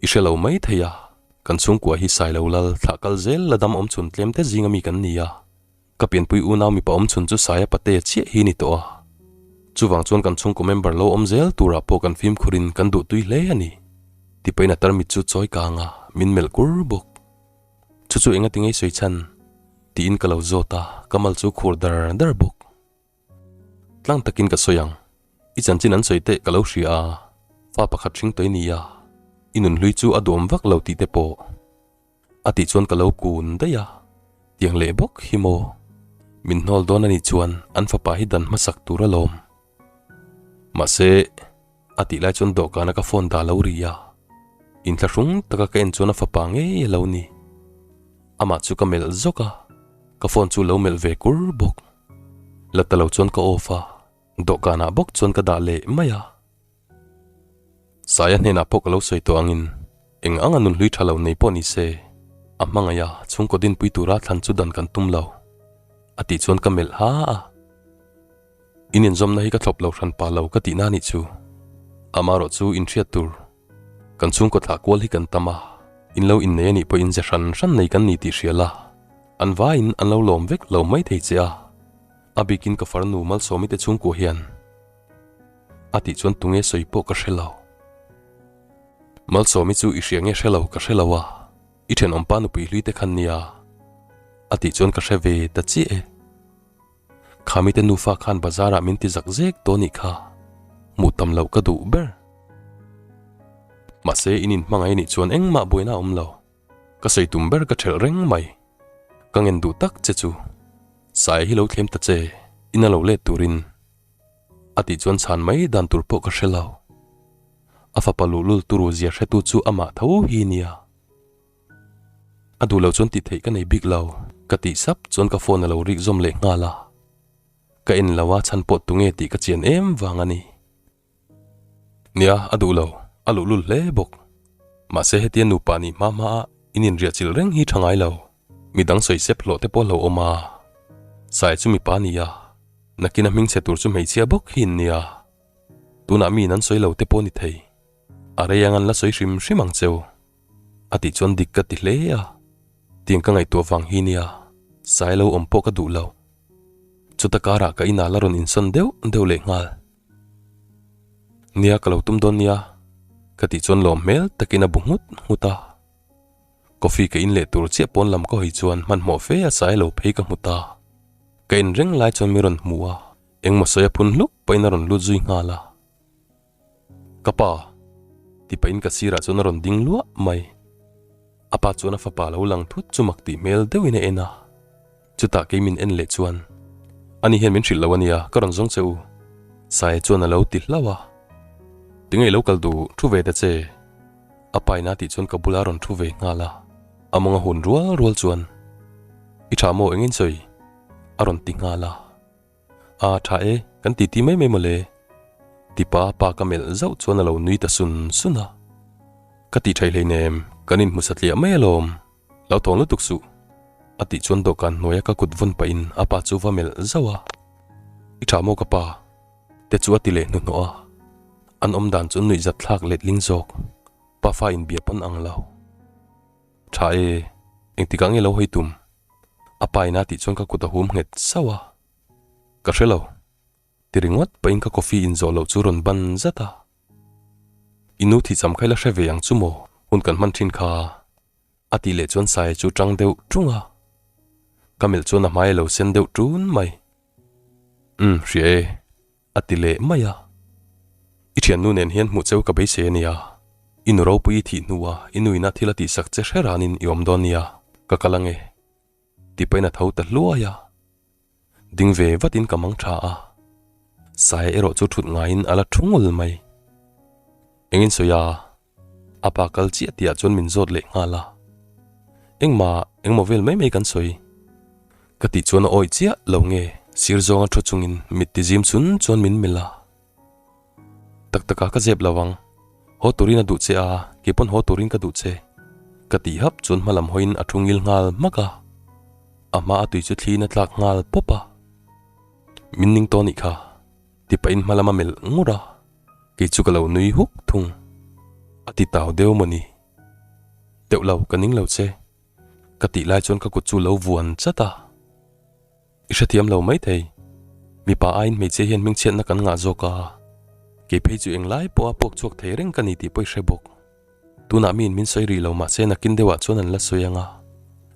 I hre lo mai thei a, kan chhungkua hi Sai lo lal thlah kal zel la dam awm chhun tlem te zing ami kan ni a, ka pianpui unau mipa awm chhun chu Saia Patea chiah hi ni tawh a. Chuvang chuan kan chhungkaw member lo awm zel turah pawh kan fimkhurin kan duhtui hle a ni. Tipain a tarmit chu chawi kang a, min melh kur bawk. Chu chu enga tingei sawi chhan? Tiin ka lo zawt a, ka mal chu khur dar dar bawk. Tlang takin ka sawi ang, i chanchin an sawi teh ka lo hria a, fa pakhat hring tawih ni a, i nunhlui chu a duhawm vak lo tih te pawh. A tih chuan ka lo kun daih a, tiang leh bawk hi maw? Min hnawl dawn a nih chuan an fapa hi dan hmasak tur alawm. Mahse, a tih lai chuan dawhkana ka phone dah lo ri a, inthlahrung taka ka en chuan a fapa ngei a lo ni. Amah chu ka melh zawk a, ka phone chu lo melh ve kur bawk. La ta lo chuan ka off a, dawhkanah bawk chuan ka dah leh mai a. Saia hnenah pawh ka lo sawi tawh angin eng anga nunhlui tha lo nei pawh ni se, a hmangaih a, chhungkaw dinpui tura thlan chu dan kan tum lo, a tih chuan ka melh ha a. In inzawmna hi ka thlawp lo hran pa lo ka tihna anih chu. Amaherawh chu inhriat tur, kan chhungkaw thlah kual hi kan tam a, in lo innei anih pawhin ze hran hran nei kan ni tih hria la, an vaiin an lo lawm vek lo mai thei che a, a bikin ka farnu Malsawmi te chhungkua hian. A tih chuan tunge sawi pawh ka hre lo. Malsawmi chu i hria nge hre lo ka hre lo a, i thenawmpa nupui hlui te khan nia. A tih chuan ka hre ve ta chiah e. Khamite nufa khan bazar ah min ti zak zek dawn nih kha. Hmuh tam loh ka duh ber. Mahse in inhmangaih anih chuan engmah buaina a awm lo. Ka sawi tum ber ka ṭhelh reng mai. Ka ngen duh tak che chu. Saia hi lo thlem ta che, in a lo let turin. A tih chuan chhan mai dan tur pawh ka hre lo. A fapa luhlul turu zia hretu chu amah tho hi nia. A duh lo chuan tih theih ka nei bik lo, ka tih sap chuan ka phone a lo rik zawm leh nghal a. Ka en lo a chhan pawh tunge tih ka chian em vang a ni. Nia, a duh lo, a luhlul hle bawk. Mahse hetia nupa nih hma hma a in inriah chilh reng hi tha ngai lo. Midang sawi sep hlawh te pawh lo awm a. Sai chu mipa a ni a, nakin a hmingchhe tur chu hmeichhia bawk hi in nia. Tunah mi in an sawi lo te pawh ni thei. A rei ang an la sawi hrim hrim ang cheu. A tih chuan dik ka ti hle a, tiang ka ngaihtuah vang hi nia, sai lo awm pawh ka duh lo. Chuta karah ka inah la rawn insawn deuh deuh leh nghal. Nia ka lo tum dawn nia, ka tih chuan lawm hmel takin a bu nghut nghut a. Coffee ka in leh tur chiah pawn lam ka hawi chuan hmanhmawh fe a sai lo phei ka hmu ta. Ka in reng lai chuan mi rawn hmu a, engmaw sawi a phun hluk pahin a rawn lut zui nghal a. Ka pa! Ti pahin ka sirah chuan a rawn ding luah mai. A pa chuan a fapa lo lang thut chu mak tih hmel deuhin a en a. Chutah kei min en leh chuan, Ani hian min hrilh lo a nia, ka rawn zawng che u. Saia chuan a lo ti hlauh a. Tinge i lo kal duh, thu ve ta che. A pa ina tih chuan ka bula a rawn thu ve nghal a. A mawng a hun rual rual chuan, I tha maw engin sawi? A rawn ti nghal a. A tha e, kan titi mai mai mawle. Tipa pa ka melh zauh chuan a lo nui ta sun sun a. Ka tih thaih hleinem, kan inhmu satliah mai alawm. Lo thawng lutuk suh. A tih chuan dawhkan hnuaia ka kut vawn pahin a pa chu va melh zauh a. I tha maw ka pa? Te chu a ti leh hnuhnawh a. An awm dan chu nuihzat thlak letling zawk. Pafa inbia pawn ang lo. Tha e, engtikah nge lo hawi tum? A pa ina tih chuan ka kut a hum nghet sauh a. Ka hre lo. Ti ringawt pahin ka coffee in zawh loh chu rawn ban zat a. I nu thihcham kha i la hre ve ang chu maw? Hun kan hman thin kha. A tih leh chuan Saia chu tang deuh tung a. Ka melh chuan a hmai a lo sen deuh tun mai. Umm, hria e. A ti leh mai a. I thiannu nen hian hmuh cheu ka beisei a nia. I nu ropui i thih hnua i nuina thil a tihsak che hre ranin i awm dawn nia, ka kal ange. Ti pahin a tho ta hluai a. Ding ve vatin ka mang tha a. Saia erawh chu thut ngaiin a la thu ngul mai. Engin sawi a? A pa kal chiah tihah chuan min zawt leh nghal a. Engmah, engmaw vel mai mai kan sawi. Ka tih chuan a awih chiah lo nge sir zawnga thu chungin mit ti zim chun chuan min melh a. Tak taka ka zep lo ang. Haw turin a duh che a, kei pawn haw turin ka duh che. Ka tih hap chuan hma lam hawiin a thu ngil nghal hmak a. A hma a tui chu thliin a tlak nghal pawp a. Min ning tawh anih kha. Ti pahin hma lam a melh ngur a. Kei chu ka lo nui huk thung. A ti tau deuh maw ni? Teuh lo, ka ning lo che. Ka tih lai chuan ka kut chu lo vuan chat a. I hrethiam lo maithei. Mipa aiin hmeichhia hian hmingchhiatna kan ngah zawk a. Kei phei chu englai pawha puak chhuak thei reng ka ni tih pawh i hre bawk. Tunah miin min sawi rih lo mahse nakin deuhah chuan an la sawi ang a.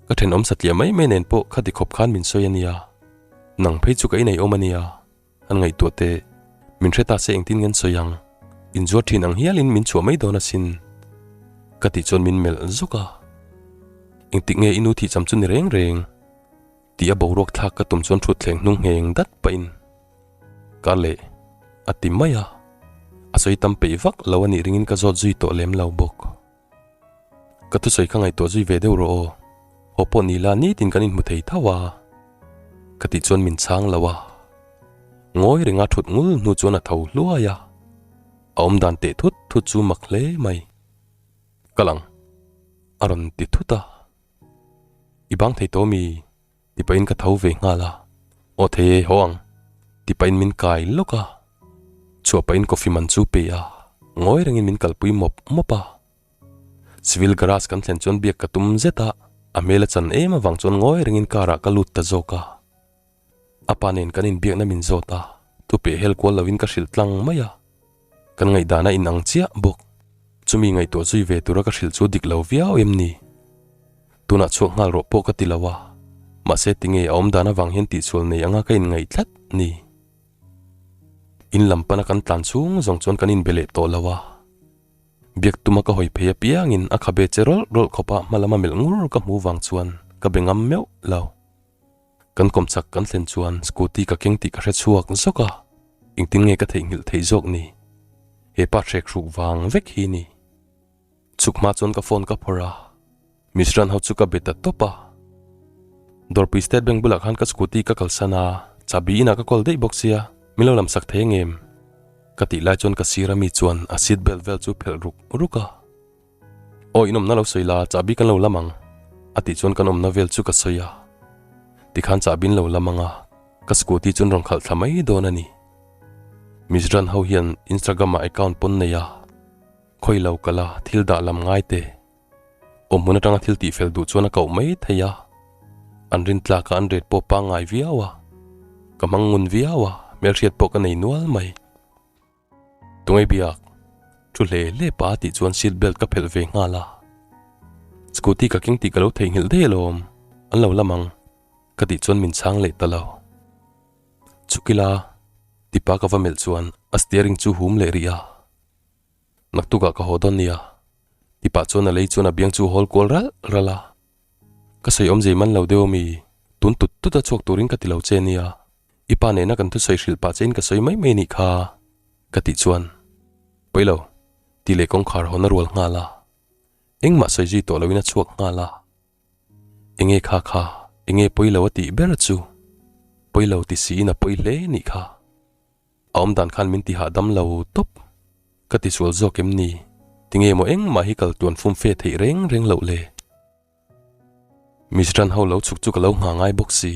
Ka thenawm satliah mai mai nen pawh khati khawp khan min sawi a nia. Nang phei chu ka inei awm a nia. An ngaihtuah teh, min hre ta se engtin ngen sawi ang, inzuar thin ang hialin min chhuah mai dawn asin. Ka tih chuan min melh zawk a. Engtik nge i nu thihcham chu ni reng reng? Tih a boruak thlak ka tum chuan thutthleng hnung ngheng dat pahin ka leh a ti mai a. A sawi tam peih vak lo a nih ringin ka zawt zui tawh lem lo bawk. Ka thusawi kha ngaihtuah zui ve deuh rawh aw. Haw pawh ni la nitin kan inhmu thei tho a. Ka tih chuan min chhang lo a. Ngawi renga thut ngul hnu chuan a tho hluai a. A awm dan teh thut thut chu mak hle mai. Ka lang. A rawn ti thut a. I bang thei tawh mi? Ti pahin ka tho ve nghal a. Aw thei e, haw ang. Ti pahin min kai lawk a. Chhuah pahin coffee man chu pe a. Ngawi rengin min kalpui mawp mawp a. Civil garage kan thlen chuan biak ka tum zet a, a hmel a chan em avang chuan ngawi rengin car ah ka lut ta zawk a. A pa nen kan inbiakna min zawt a, thu peh hel kual lovin ka hrilh tlang mai a. Kan ngaihdan a inang chiah bawk. Chumi ngaihtuah zui ve tura ka hrilh chu dik lo viau em ni? Tunah chhuak nghal rawh pawh ka ti lo a. Mahse tinge a awmdan avang hian tihsual nei anga ka inngaih tlat ni. In lam pana kan tlan chhung zawng chuan kan inbe leh tawh lo a. Biak tuma ka hawi phei apiangin a khabe che rawlh rawlh khawpa hma lama melh ngur ka hmu vang chuan ka be ngam meuh lo. Kan kawmchak kan thlen chuan scooty ka keng tih ka hre chhuak zawk a, engtin nge ka theihnghilh theih zawk ni? He pa hrek hruk vang vek hi ni. Chhuk hma chuan ka phone ka phawrh a, Misran ho chu ka be ta tawp a. Dawrpui State Bank bulah khan ka scooty ka kalsan a, chahbi inah ka call daih bawk sia, min lo lam sak thei ang em? Ka tih lai chuan ka sir ami chuan a seat belt vel chu phelh ruk ruk a. Aw in awmna lo sawi la, chahbi kan lo lam ang a tih chuan kan awmna vel chu ka sawi a. Tikhan chahbi in lo lam ang a, ka scooty chu an rawn khalh thla mai dawn a ni. Misran ho hian Instagram ah account pawn nei a, khawi lo kal a, thil dah lam ngai teh. Awm hmun atanga thil tih fel duh chuan a koh mai thei a, an rin tlak a an ret pawh pangngai viau a, ka hmang ngun viau a, hmelhriat pawh ka nei nual mai. Tungai biak, thu hle hle pa tih chuan seat belt ka phelh ve nghal a, scooty ka keng tih ka lo theihnghilh daih alawm, an lo lam ang ka tih chuan min chhang leh ta lo. Chukila, tipa ka va melh chuan a steering chu hum leh rih a. Naktukah ka haw dawn nia. Ti pah chuan a lei chuan a biang chu hawl kual ralh ralh a. Ka sawi awm zei man lo deuh ami, tun tut tut a chhuak turin ka ti lo che nia. I pa nena kan thusawi hrilh pah chein ka sawi mai mai nih kha, ka tih chuan. Pawi lo, ti leh kawngkhar hawn a rual nghal a. Engmah sawi zui tawh loin a chhuak nghal a. Enge kha kha, enge pawi lo a tih ber chu. Pawi lo ti siin a pawi hle nih kha. A awm dan khan min ti hahdam lo tawp. Ka ti sual zawk em ni? Tinge maw engmah hi kal tuan fum fe theih reng reng loh le? Misran ho lo chhuk chu ka lo nghah ngai bawk si.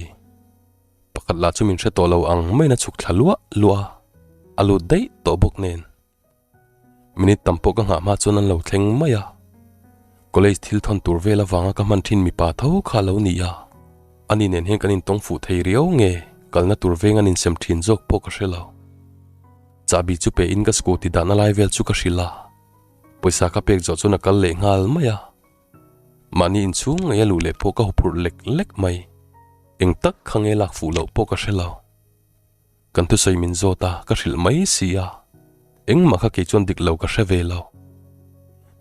Pakhat lah chu min hre tawh lo ang maiin a chhuk thla luah luah a, a lut daih tawh bawk nen. Minute tam pawh ka nghah hma chuan an lo thleng mai a. College thil thawn tur vel avanga ka hman thin mipa tho kha a lo ni a. Ani nen hian kan intawng fuh thei riau nge kalna tur veng an insem thin zawk pawh ka hre lo. Chahbi chu pe in ka scooty dahna lai vel chu ka hrilh a. Pawisa ka pek zawh chuan a kal leh nghal mai a. Mahni inchhung ngei a luh leh pawh ka huphurh lek lek mai. Eng tak kha nge lak fuh loh pawh ka hre lo. Kan thusawi min zawt a, ka hrilh mai si a. Engmah kha kei chuan dik lo ka hre ve lo.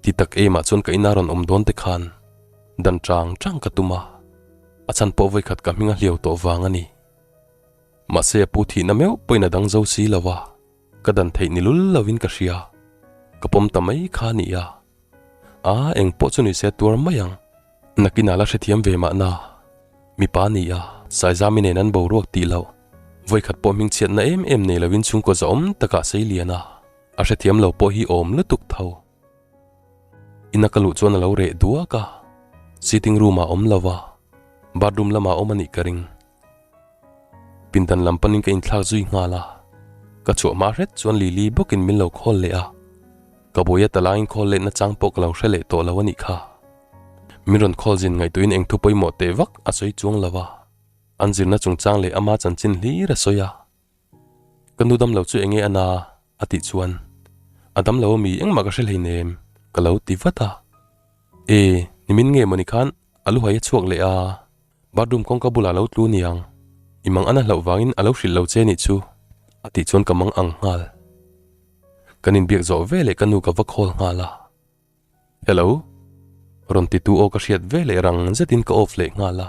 Ti tak emah chuan ka ina rawn awm dawn te khan dan chang chang ka tum a, a chhan pawh vawikhat ka hming a hliau tawh vang a ni. Mahse a pu thihna meuh pawhin a dang zo si lo a, ka dan theih ni lul lovin ka hria. Ka pawm ta mai kha a ni a. A, eng pawh chu ni se tuar mai ang. Nakinah la hrethiam ve mahna. Mipa ni a, Saizami nen an boruak tih loh. Vawikhat pawh hmingchhiatna em em nei lovin chhungkaw zahawm takah sei lian a, a hrethiam lo pawh hi awm lutuk tho. Ina ka luh chuan a lo reh duak a, sitting room ah awm lo a, bathroom lamah awm a nih ka ring. Pindan lam panin ka inthlak zui nghal a, ka chhuah hma hret chuan Lily bawkin min lo call leh a, ka buaia talangin call letna chang pawh ka lo hre leh tawh lo a nih kha. Min rawn call zin ngaihtuahin eng thu pawimawh teh vak a sawi chuang lo a, an zirna chungchang leh ama chanchin hlir a sawi a. Ka nu dam lo chu enge a na? a tih chuan, A dam lo ami engmah ka hre hleinem ka lo ti vat a. E, nimin nge mawni khan a lu hai a chhuak leh a. Bathroom kawngka bulah lo tlu niang, i mang an a hlauh vangin a lo hrilh lo che nih chu, a tih chuan ka mang ang nghal. Kan inbiak zawh ve leh ka nu ka va call nghal a. Hello? Rawn titu aw ka hriat ve leh rang zetin ka off leh nghal a.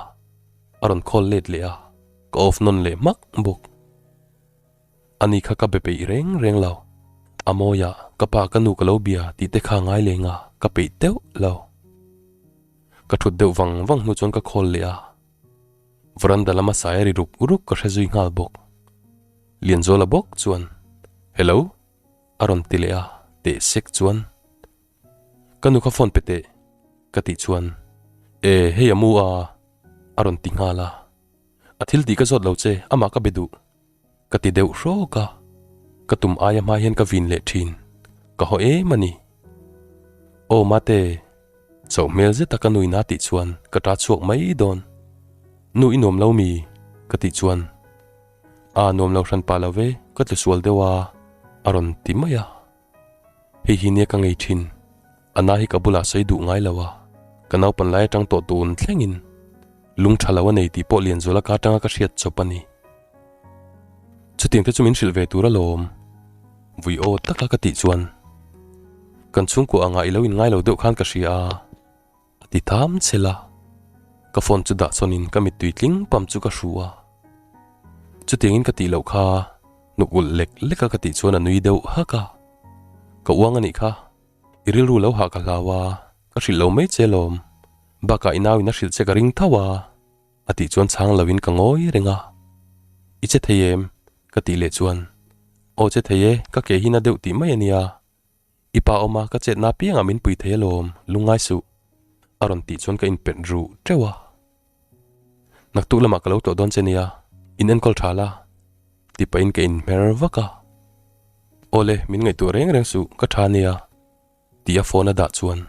A rawn call let leh a, ka off nawn leh hmak bawk. Ani kha ka be peih reng reng lo. A mawiah ka pa ka nu ka lo bia tih te kha ngai leng a, ka peih deuh lo. Ka thut deuh vang vang hnu chuan ka call leh a, veranda lama sai a ri ruk ruk ka hre zui nghal bawk. Lianzuala bawk chuan, Hello? a rawn ti leh a, teh sek chuan, Ka nu kha phone pe teh, ka tih chuan, E, hei a mu a, a rawn ti nghal a. A thil tih ka zawt lo che, amah ka be duh. Ka ti deuh hrawk a, ka tum aia hma hian ka vin leh thin, ka haw em a ni. Aw mate, chauh hmel zeta ka nuin a tih chuan ka ta chhuak mai dawn. Nu i nuam lo mi? ka tih chuan, A nuam lo hran pah lo ve, ka tlu sual deuh a, a rawn ti mai a. Hei hi nia ka ngei thin, a na hi ka bulah sawi duh ngai lo a, ka naupan lai atang tawh tun thlengin. Lung tha lo a nei tih pawh Lianzuala ka atanga ka hriat chawp a ni. Chutiang te chu min hrilh ve tur alawm. Vui aw taka ka tih chuan kan chhungkua angah i lo inngai lo deuh khan ka hria a, a ti tham chel a. Ka phone chu dah chawnin ka mittui tling pam chu ka hru a. Chutiangin ka tih loh kha hnuk ulh lek lek a ka tih chuan a nui deuh hak a. Ka uang a nih kha, i rilru lo hah ka hlau a, ka hrilh lo mai che alawm. Bakah i nauin a hrilh che ka ring tho a, a tih chuan chhang loin ka ngawi reng a. I che thei em? ka tih leh chuan, Aw che thei e, ka ke hi na deuh tih mai a nia. I pa awm a, ka chetna apiangah min pui thei alawm, lungngai suh, a rawn tih chuan ka inpet ruh teuh a. Naktuk lamah ka lo tlawh dawn che nia, in enkawl tha la, ti pahin ka inhmer vak a. Awle, min ngaihtuah reng reng suh, ka tha nia. Tih a phone a dah chuan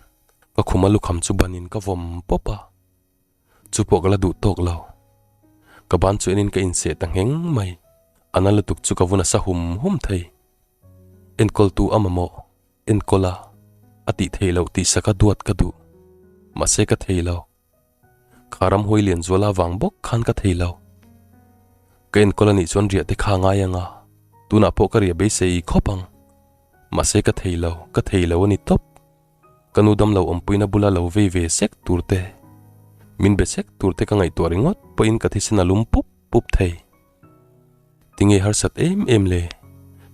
ka khuma lukham chu banin ka vawm pawp a, chu pawh ka la duh tawk lo. Ka ban chu enin ka inseh ta ngheng mai, a na lutuk chu ka vun a sa hum hum thei. Enkawltu a mamawh, enkawl a, a tih theih loh tih saka duat ka duh, mahse ka thei lo. Kha ramhuai lian zual avang bawk khan ka thei lo. Ka enkawl anih chuan riah te kha a ngai ang a, tunah pawh ka riah beisei khawp ang. Mahse ka thei lo, ka thei lo a ni tawp. Ka nu damlo awmpuina bula lo vei ve sek tur te, min be sek tur te ka ngaihtuah ringawt pawhin ka thisen a lum pup pup thei. Tinge harsat em em le?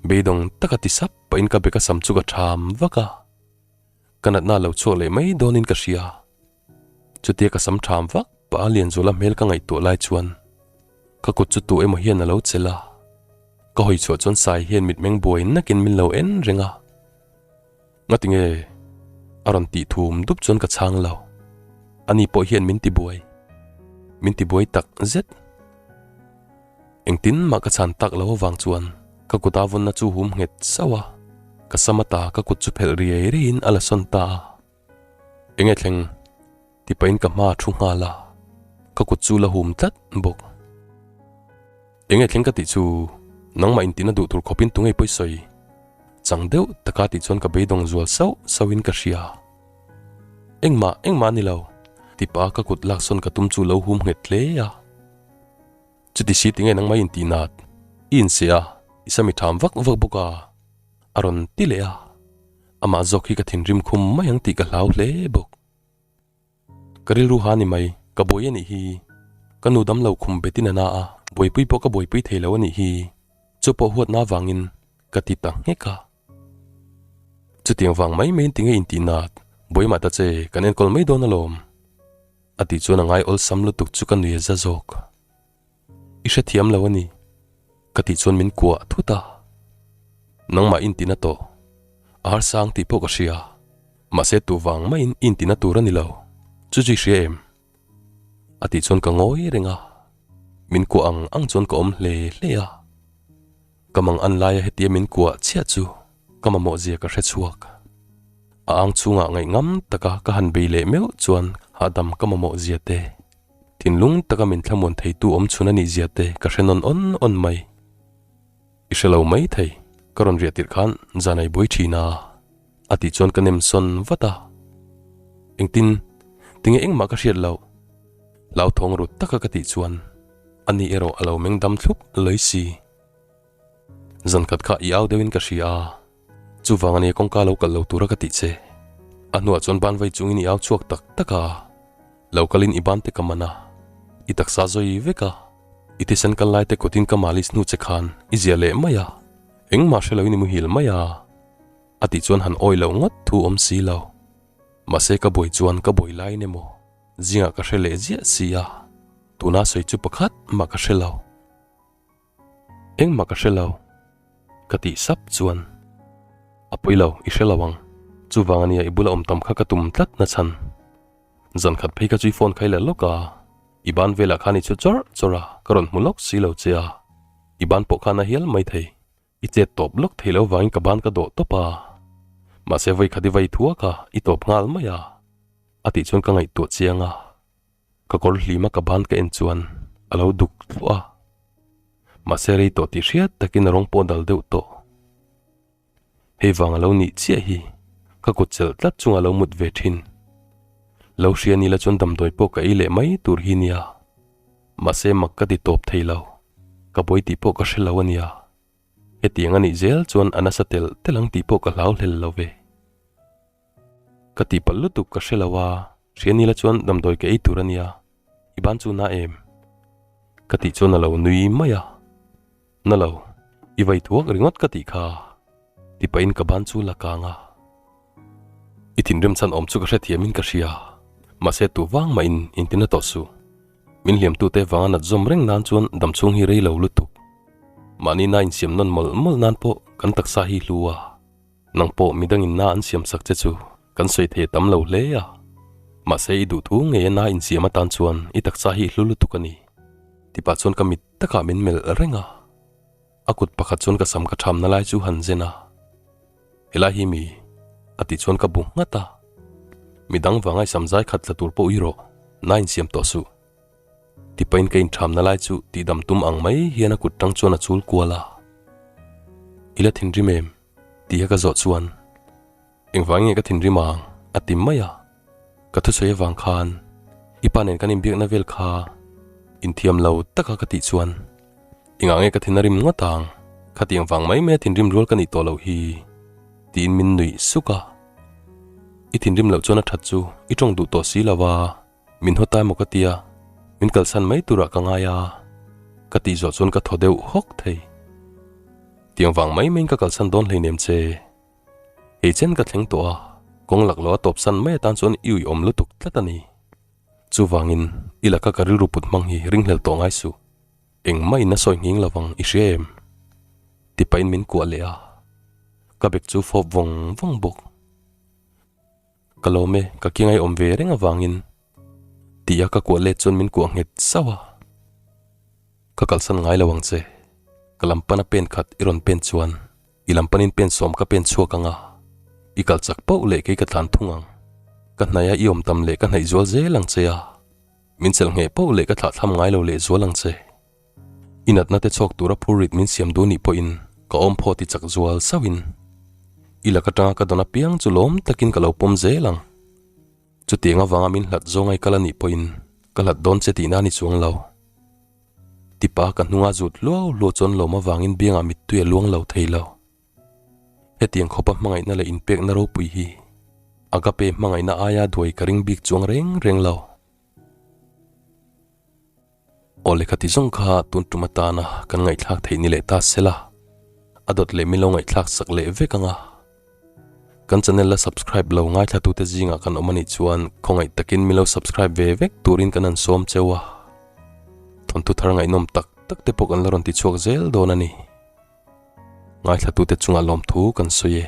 Beidawng taka ti sap pahin ka beka sam chu ka ṭham vak a. Ka natna lo chhuak leh mai dawnin ka hria. Chutia ka sam ṭham vak pah a Lianzuala hmel ka ngaihtuah lai chuan ka kut chu tu emaw hian a lo chelh a, ka hawi chhuah chuan Sai hian mitmeng buai nakin min lo en reng a. Ngatinge? A rawn tih thum dup chuan ka chhang lo. Ani pawh hian min ti buai. Min ti buai tak zet. Engtin mah ka chhan tak lo avang chuan ka kut a vawnna chu hum nghet sauh a, ka sam ata ka kut chu phelh riai riaiin a la sawn ta a. Enge thleng? Ti pahin ka hma a thu nghal a, ka kut chu la hum tlat bawk. Enge thleng ka tih chu nangmah intina duh tur khawpin tungei pawi sawi chang deuh taka tih chuan ka beidawng zual sauh sauhin ka hria. Engmah, engmah a ni lo, ti pah a ka kut laksawn ka tum chu lo hum nghet hle a. Chuti si tinge nangmah intih nat i inseh a, i sami tham vak vak bawk a, a rawn ti leh a. Amah zawk hi ka thinrim khum mai ang tih ka hlau hle bawk. Ka rilru ha ni mai, ka buai a nih hi. Ka nu damlo khum betin a na a, buaipui pawh ka buaipui thei lo a nih hi. Chu pawh huatna avangin ka ti ta nghek a. Chutiang vang mai maiin tinge intih nat, buai mah ta che, kan enkawl mai dawn alawm. A tih chuan a ngai awlsam lutuk chu ka nui a za zawk. I hrethiam lo a ni, ka tih chuan min kuah thut a. Nangmah intina tawh, a harsang tih pawh ka hria, mahse tu vang maiin intina tur a ni lo, chu chu i hria em? A tih chuan ka ngawi reng a, min kuah ang ang chuan ka awm hle hle a. Ka mang an laia hetia min kuah chiah chu ka mamawh zia ka hre chhuak. A ang chhungah ngaih ngam taka ka han bei leh meuh chuan hahdam ka mamawh zia te, thinlung taka min thlamuan theitu awm chhun a nih zia te ka hre nawn awn awn mai. I hre lo mai thei, ka rawn riah tirh khan zan ei buai thin a, a tih chuan ka nem sawn vat a. Engtin, tinge engmah ka hriat loh? Hlauthawng rut taka ka tih chuan ani erawh a lo meng dam thlup lawi si. Zan khat kha i au deuhin ka hria a, chuvang ania kawngka lo kalh lo tura ka tih che. A hnuah chuan ban vai chungin i au chhuak tak tak a, lo kalin i ban te ka man a, i taksa zawi vek a, i thisen kal lai te kawtin ka malis hnu che khan i ziah leh mai a, engmah hre loin i muhil mai a, a tih chuan han awi loh ngawt thu awm si lo. Mahse ka buai chuan ka buai laiin emaw zingah ka hre leh ziah si a, tuna sawi chu pakhat mah ka hre lo. Engmah ka hre lo, ka tih sap chuan a pawi lo, i hre lo ang. Chuvang ania i bula awm tam kha ka tum tlat na chhan. Zan khat phei kha chu i phone kha i la lawk a, i ban velah khan i chhu chawrh chawrh a, ka rawn hmu lawk si lo che a, i ban pawh khan a hial mai thei. I chet tawp lawk thei lo vangin ka ban ka dawh tawp a, mahse vawi khat i vai thuak a, i tawp nghal mai a, a tih chuan ka ngaihtuah chiang a. Ka kawr hlima ka ban ka en chuan a lo duk thluah a, mahse rei tawh tih hriat takin a rawng pawh dal deuh tawh. Hei vang a lo nih chiah hi ka kut chelh tlat chunga lo mut ve thin. Lo hria ni la chuan damdawi pawh ka ei leh mai tur hi nia. Mahse mak ka ti tawp thei lo. Ka buai tih pawh ka hre lo a nia. Hetiang a nih zel chuan a nasa telh telh ang tih pawh ka hlau hlel lo ve. Ka tihpalh lutuk ka hre lo a, hria nila chuan damdawi ka ei tur a nia, i ban chu na em? Ka tih chuan a lo nui mai a, Na lo, i vai thuak ringawt ka tih kha, ti pahin ka ban chu la kang a. I thinrim chhan awm chu ka hrethiamin ka hria, mahse tu vang mahin intina tawh suh. Min hliamtute vanga nat zawm reng nan chuan damchhung hi rei lo lutuk. Mahni na insiam nawn mawlh mawlh nan pawh kan taksa hi hlu a. Nang pawh midangin na an siam sak che chu kan sawi thei tam lo hle a. Mahse i duh thu ngei a na insiam atan chuan i taksa hi hlu lutuk a ni. Tipah chuan ka mit takah min melh reng a. A kut pakhat chuan ka sam ka thamna lai chu han zen a. Helai hi mi? A tih chuan ka bu nghat a. Midang vanga i sam zai khat tla tur pawh i rawh, na insiam tawh suh. Tipain ka inthamna lai chu tihdam tum ang mai hian a kut tang chuan a chul kual a. I la thinrim em? Tih a ka zawh chuan, Engvang nge ka thinrim ang? a ti mai a. Ka thusawi avang khan i pa nen kan inbiakna vel kha inthiam lo taka ka tih chuan, Engah nge ka thin a rim ngawt ang? Khatiang vang mai mai a thinrim rual ka nih tawh loh hi, tiin min nuih suk a. I thinrim loh chuan a that chu i tawng duh tawh si lo a. Min haw ta emaw ka tia, min kalsan mai turah ka ngai a, ka tih zawh chuan ka thaw deuh hawk thei. Tiang vang mai maiin ka kalsan dawn hleinem che. Hei chen ka thleng tawh a, kawng lak loh a tawpsan mai atan chuan i uiawm lutuk tlat a ni. Chuvangin i laka ka rilru put hmang hi ringhlel tawh ngai suh. Engmah in a sawi nghing lovang i hria em? Ti pahin min kuah leh a, ka bag chu fawp vawng vawng bawk. Ka lawm e, ka ki ngaihawm ve reng avangin tih a ka kuah let chuan min kuah nghet sauh a. Ka kalsan ngai lo ang che, ka lam pana pen khat i rawn pen chuan i lam panin pen sawm ka pen chhuak ang a, i kal chak pauh leh kei ka tlan thung ang. Ka hnaih a i awm tam leh ka hnaih zual zel ang che a, min chelh ngheh pauh leh ka thlahthlam ngai lo leh zual ang che. I natna te chhawk tura phur rit min siam duh nih pawhin ka awm phaw ti chak zual sauhin i lak atanga ka dawn apiang chu lawm takin ka lo pawm zel ang. Chutiang avanga min hlat zawnga i kal a nih pawhin ka hlat dawn che tihna a ni chuang lo. Tipa ka hnunga zut hluau hluau chuan lawm avangin biangah mittui a luang lo thei lo. Hetiang khawpa hmangaihna leh inpekna ropui hi Agape hmangaihna aia duai ka ring bik chuang reng reng lo. Aw lehkha ti zawng kha tun tum atana kan ngaihthlak theih ni leh ta sela, a dawt leh min lo ngaihthlak sak leh vek ang a. Kan channel la subscribe lo ngaithlatute zingah kan awm anih chuan khawngaih takin min lo subscribe ve vek turin kan han sawm cheu a. Thawnthu thar ngaihnawm tak tak te pawh kan la rawn ti chhuak zel dawn a ni. Ngaithlatute chungah lawmthu kan sawi e.